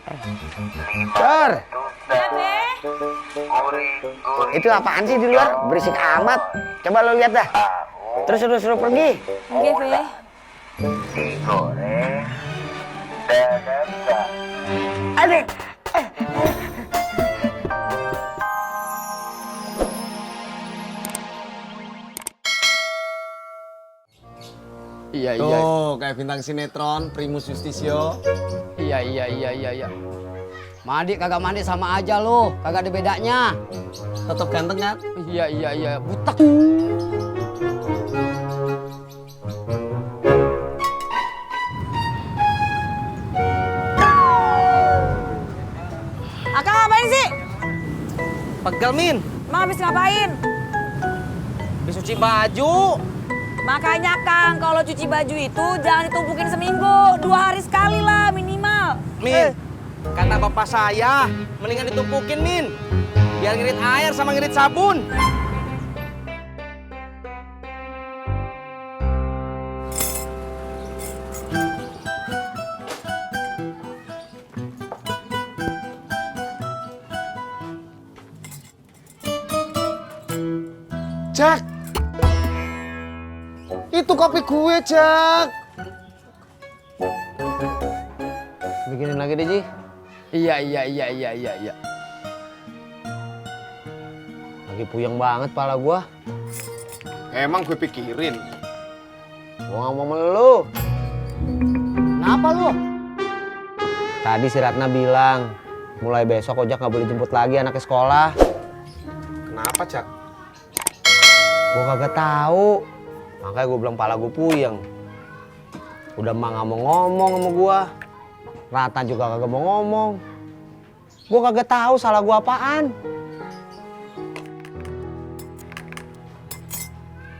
Cor, itu apaan sih di luar? Berisik amat. Coba lo lihat dah. Terus suruh pergi. Oke, Fe. Aduh. Iya. Tuh, kayak bintang sinetron, Primus Yustisio. Iya. Mandi kagak mandi sama aja lo, kagak ada bedanya. Tetap ganteng kan? Iya, butek. Akang ngapain sih? Pegel, Min. Emang habis ngapain? Habis cuci baju. Makanya Kang, kalau cuci baju itu jangan ditumpukin seminggu, 2 hari sekali lah minimal. Min, kata bapak saya, mendingan ditumpukin, Min. Biar ngirit air sama ngirit sabun. Jak. Itu kopi gue, Jak. Bikinin lagi deh, Ji. Iya. Lagi puyeng banget pala gua. Emang gue pikirin. Gua ngomong sama lu. Kenapa lo? Tadi si Ratna bilang, mulai besok Ojak nggak boleh jemput lagi anak ke sekolah. Kenapa, Jak? Gua kagak tahu. Makanya gua bilang pala gua puyeng. Udah mah nggak mau ngomong sama gua. Ratna juga kagak mau ngomong. Gua kagak tahu salah gua apaan.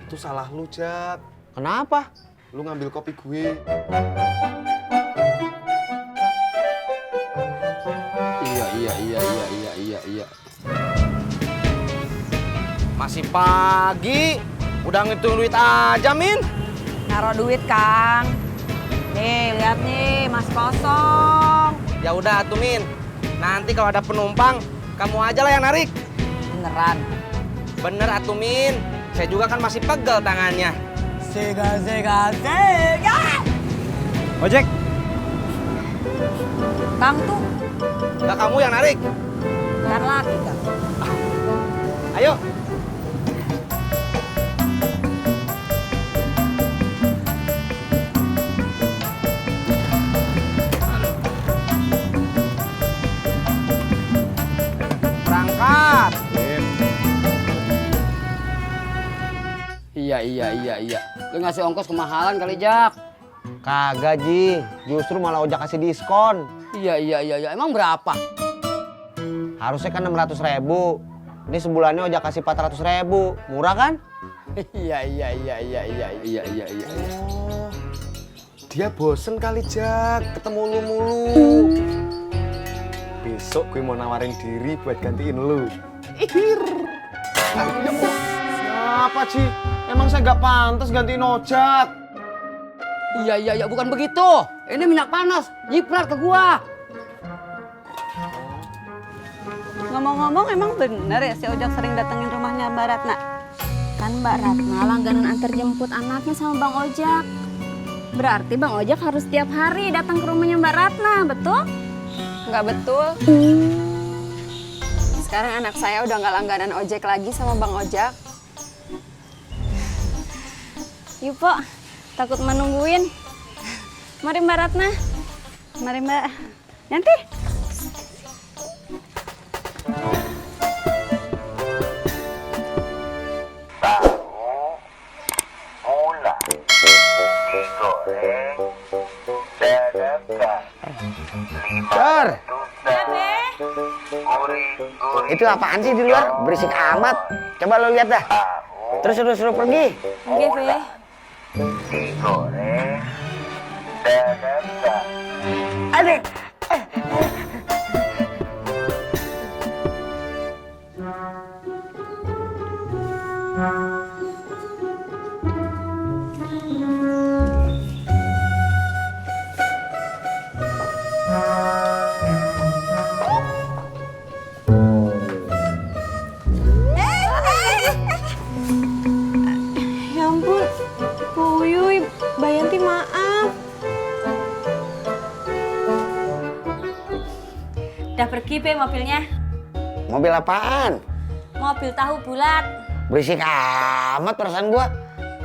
Itu salah lu, Jak. Kenapa? Lu ngambil kopi gue. Iya. Masih pagi. Udah ngitung duit aja, Min. Naruh duit, Kang. Nih, lihat nih, masih kosong. Ya udah tuh, Min. Nanti kalau ada penumpang, kamu aja lah yang narik. Beneran. Bener atuh, Min. Saya juga kan masih pegel tangannya. Sega. Ojek. Kang tuh, Enggak kamu yang narik. biar laki, Kang. Ayo. Berangkat. Iya. Lu ngasih ongkos kemahalan kali, Jak. Kagak, Ji. Justru malah Ojak kasih diskon. Iya. Emang berapa? Harusnya kan 600.000. Ini sebulannya Ojak kasih 400.000. Murah kan? Iya. Oh, dia bosen kali, Jak. Ketemu lu mulu. Besok gue mau nawarin diri buat gantiin lu. Siapa, Ji? Emang saya nggak pantas gantiin Ojak? Iya, bukan begitu. Ini minyak panas, nyiprat ke gua. Ngomong-ngomong emang bener ya si Ojak sering datengin rumahnya Mbak Ratna? Kan Mbak Ratna langganan antar jemput anaknya sama Bang Ojak. Berarti Bang Ojak harus tiap hari datang ke rumahnya Mbak Ratna, betul? Nggak betul. Sekarang anak saya udah nggak langganan ojek lagi sama Bang Ojak. Yuk, Pok. Takut menungguin. Mari Mbak Ratna. Mari Mbak Yanti. Cor. Itu apaan sih di luar? Berisik amat. Coba lo lihat dah. Terus suruh pergi. Oke, Fe. Aduh. Udah pergi Be mobilnya. Mobil apaan? Mobil tahu bulat. Berisik amat perasaan gua.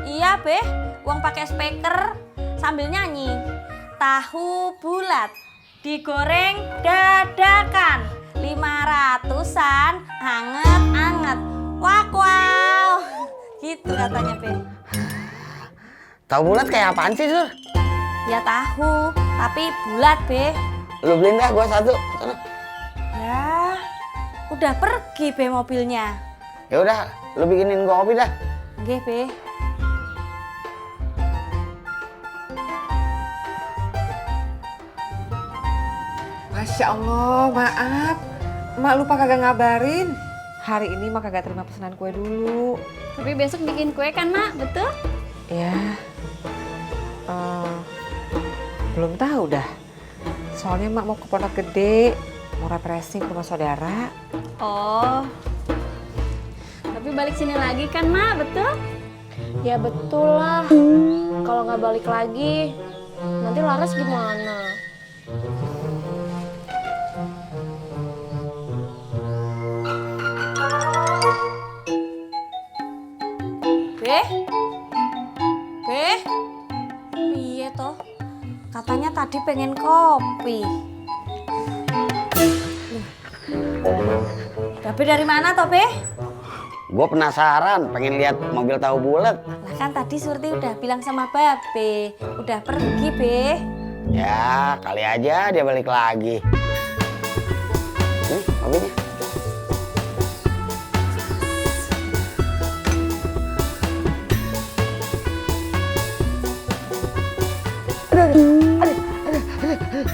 Iya Be, uang pakai speaker sambil nyanyi. Tahu bulat digoreng dadakan 500-an anget-anget. Wow. Gitu katanya Be. Tahu bulat kayak apaan sih, Sur? Ya tahu, tapi bulat Be. Lu beliin dah gua satu. Sana. Ya, udah pergi Be mobilnya. Ya udah, lu bikinin gua kopi dah. Nggih Be. Masya Allah, maaf. Mak lupa kagak ngabarin. Hari ini mak kagak terima pesanan kue dulu. Tapi besok bikin kue kan, Mak? Betul? Ya, belum tahu dah. Soalnya mak mau ke Pondok Gede, mau refreshing ke rumah saudara. Oh. Tapi balik sini lagi kan, Mak? Betul? Ya betul lah. Kalau nggak balik lagi, nanti Laras gimana? Be? Piye toh? Katanya tadi pengen kopi. Babe dari mana toh, Be? Gua penasaran, pengen lihat mobil tahu bulat. Lah kan tadi Surti udah bilang sama Babe, udah pergi, Be. Ya, kali aja dia balik lagi. Nih, mobilnya.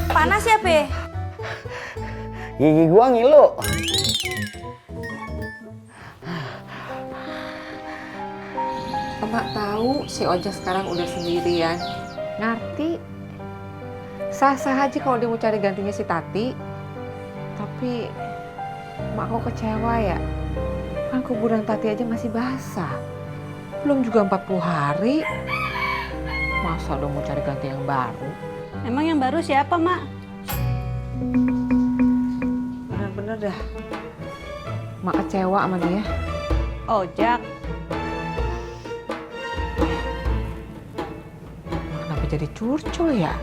Panas ya, Be? Gigi gua ngilu. Emak tahu si Ojek sekarang udah sendirian. Ngerti. Sah-sah aja kalau dia mau cari gantinya si Tati. Tapi emak kok kecewa ya. Kan kuburan Tati aja masih basah. Belum juga 40 hari. Masa udah mau cari ganti yang baru? Emang yang baru siapa, Mak? Bener-bener dah. Mak kecewa sama dia. Ojak. Kenapa jadi curcol ya?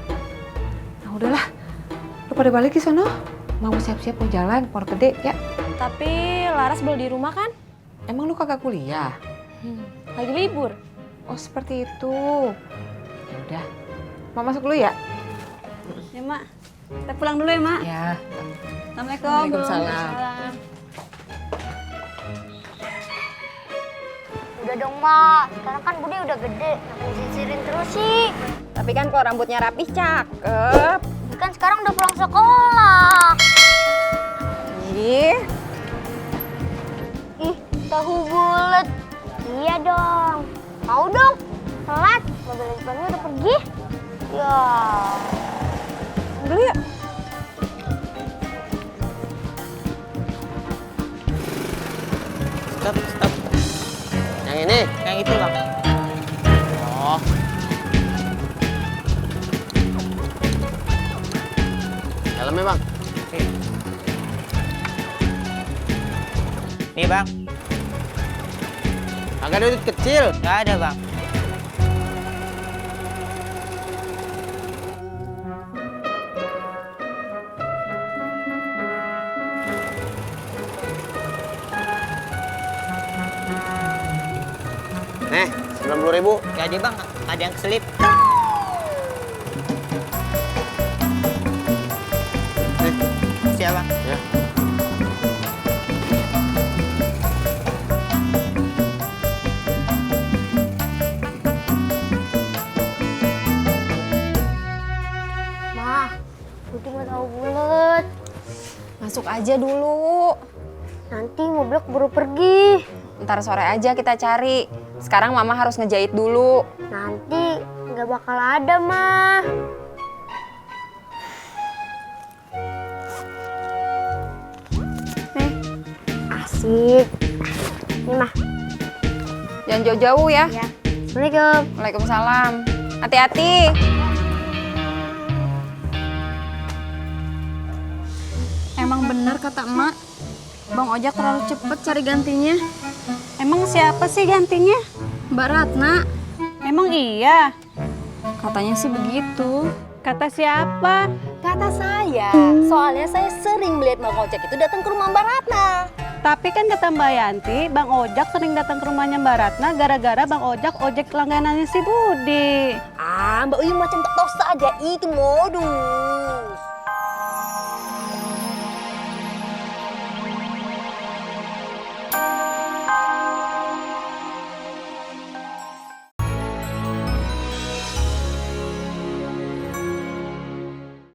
Nah udahlah, lu pada balik ke sono. Mau siap-siap mau jalan, Pondok Gede ya. Tapi Laras belum di rumah kan? Emang lu kagak kuliah? Lagi libur. Oh seperti itu. Ya udah, mau masuk dulu ya? Ya, Mak. Kita pulang dulu ya, Mak. Ya. Assalamualaikum. Waalaikumsalam. Udah dong, Mak. Sekarang kan Bude udah gede. Ngapain disisirin terus sih? Tapi kan kalau rambutnya rapih cakep. Dia kan sekarang udah pulang sekolah. Ih, Ih, tahu bulat. Iya dong. Mau dong. Telat. Mobil depannya udah pergi. Ya. dulu yuk. Stop. Yang ini. Yang itu, Bang. Oh. Dalamnya, Bang. Nih, Bang. Agak ada duit kecil. Nggak ada, Bang. Nih, 90.000. Nggak ada, Bang. Ada yang keselip. Siap, Bang. Ya. Ma, Bude nggak tahu bulat. Masuk aja dulu. Nanti mobil keburu pergi. Ntar sore aja kita cari. Sekarang Mama harus ngejahit dulu. Nanti nggak bakal ada, Ma. Nih, Asik. Nih, Ma. jangan jauh-jauh ya. Ya. Assalamualaikum. Waalaikumsalam. Hati-hati. Emang benar kata emak, Bang Ojak terlalu cepet cari gantinya. Emang siapa sih gantinya? Mbak Ratna, Emang iya? katanya sih begitu. Kata siapa? Kata saya, soalnya saya sering melihat Bang Ojak itu datang ke rumah Mbak Ratna. Tapi kan kata Mbak Yanti, Bang Ojak sering datang ke rumahnya Mbak Ratna gara-gara Bang Ojak ojek langganannya si Budi. Ah, Mbak Uyung macam tak tahu saja, itu modus.